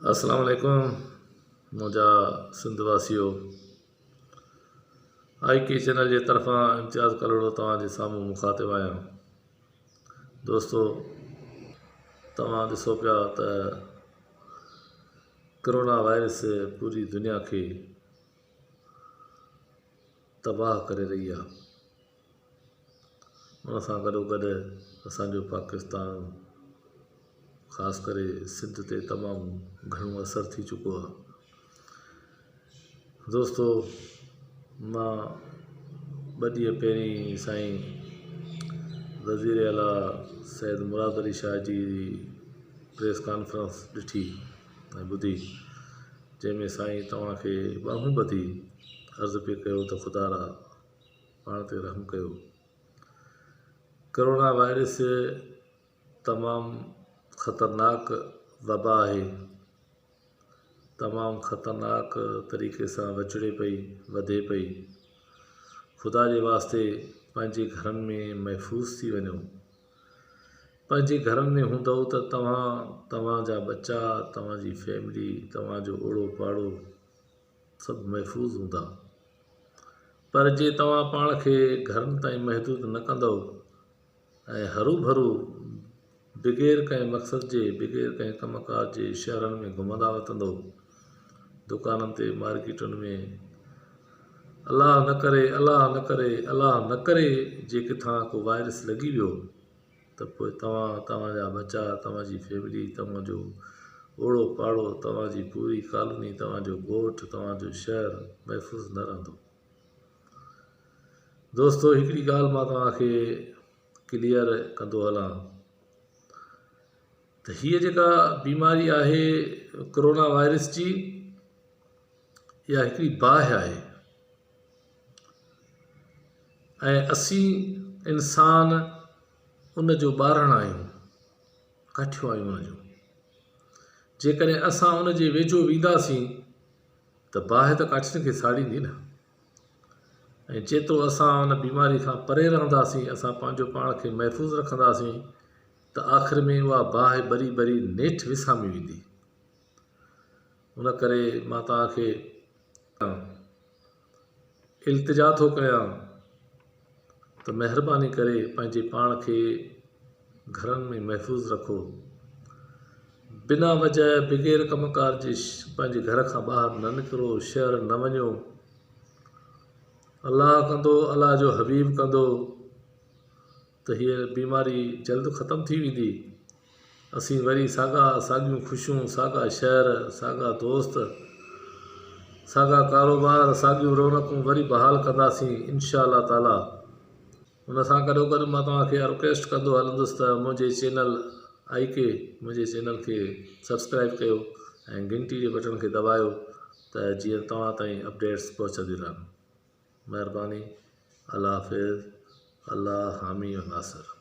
السلام عليڪم منهنجا سنڌ واسيو آئي ڪي چينل جي طرفان امتياز ڪلهوڙو توهان جي سامهون مخاطب آهيان دوستو توهان ڏسو پيا ته ڪرونا وائرس پوري دنيا کي تباهه ڪري رهي آهي ان سان گڏو گڏ اسان جو پاڪستان خاص ڪري سنڌ تي تمام گهڻو اثر ٿي چڪو آهي دوستو مان ٻه ڏينهن پهرين سائين وزير اعليٰ سيد مراد علي شاهه جي پريس ڪانفرنس ڏٺي ۽ ٻڌي جنهن ۾ سائين توهان کي ٻانهون ٻڌي عرض پئي ڪيو ته خدا را پاڻ تي رحم ڪيو. ڪرونا وائرس تمام خطرناڪ وبا آهي. تمام خطرناڪ طريقي سان وچڙي پئي، وڌي پئي. خدا جي واسطي پنهنجي گهرن ۾ محفوظ ٿي وڃو. پنهنجي گهرن ۾ هوندؤ ته توهان، توهان جا ٻچا، توهان جي فيملي، توهان جو اوڙو پاڙو سڀ محفوظ هوندا. پر جي توهان پاڻ کي گهرن تائين محدود نه ڪندؤ ۽ هروڀرو بغير ڪنهن مقصد جي، بغير ڪنهن ڪم ڪار جي شهرن ۾ گهمندا وتندؤ، دڪانن تي، مارڪيٽن ۾، الله نه ڪري، الله نه ڪري، الله نه ڪري جي ڪٿان ڪو وائرس لڳي ويو ته پوء توهان، توهان جا ٻچا، توهان جي فيملي، توهان جو اوڙو پاڙو، توهان جي پوري ڪالوني، توهان جو ڳوٺ، توهان جو شهر محفوظ نه رهندو. دوستو هڪڙي ڳالهه مان توهان کي ڪليئر ڪندو هلان ته هيء جيڪا بيماري آهي ڪرونا وائرس جي اها هڪڙي باهه آهي ۽ اسين انسان ان جو ٻارڻ آهيون، ڪاٺيون آهيون ان جو. جيڪڏهن اسان ان جي ويجهو وينداسين ته باهه ته ڪاٺين کي ساڙيندي نه. ۽ جيترو اسان ان بيماري کان پري رهنداسين، اسان پنهنجو پاڻ کي محفوظ رکنداسين ته آخر ۾ اها باهه ٻري ٻري نيٺ وسامي ويندي. ان ڪري مان توهان کي التجا ٿو ڪيان ته مهرباني ڪري پنهنجي پاڻ کي گهرن ۾ محفوظ رکو. بنا وجه بغير ڪم ڪار جي پنهنجي گهر کان ٻاهر نه نڪرو، شهر نه وڃو. الله ڪندو، الله جو حبيب ڪندو ته هيء بيماري جلد ختم ٿي ويندي. اسين وري ساڳا ساڳيون خوشيون، ساڳا شهر، ساڳا دوست، ساڳا ڪاروبار، ساڳيون رونقون وري بحال ڪنداسين انشاء الله تعالي. ان سان گڏوگڏ مان توهان کي اها رڪويسٽ ڪندو هلندس ته منهنجي چينل آئي ڪي منهنجي چينل کي سبسڪرائب ڪيو ۽ گهنٽي جي بٽڻ کي دٻايو ته جيئن توهان تائين اپڊيٽس پهچنديون رهن. مهرباني الله حافظ الله حامي و ناصر.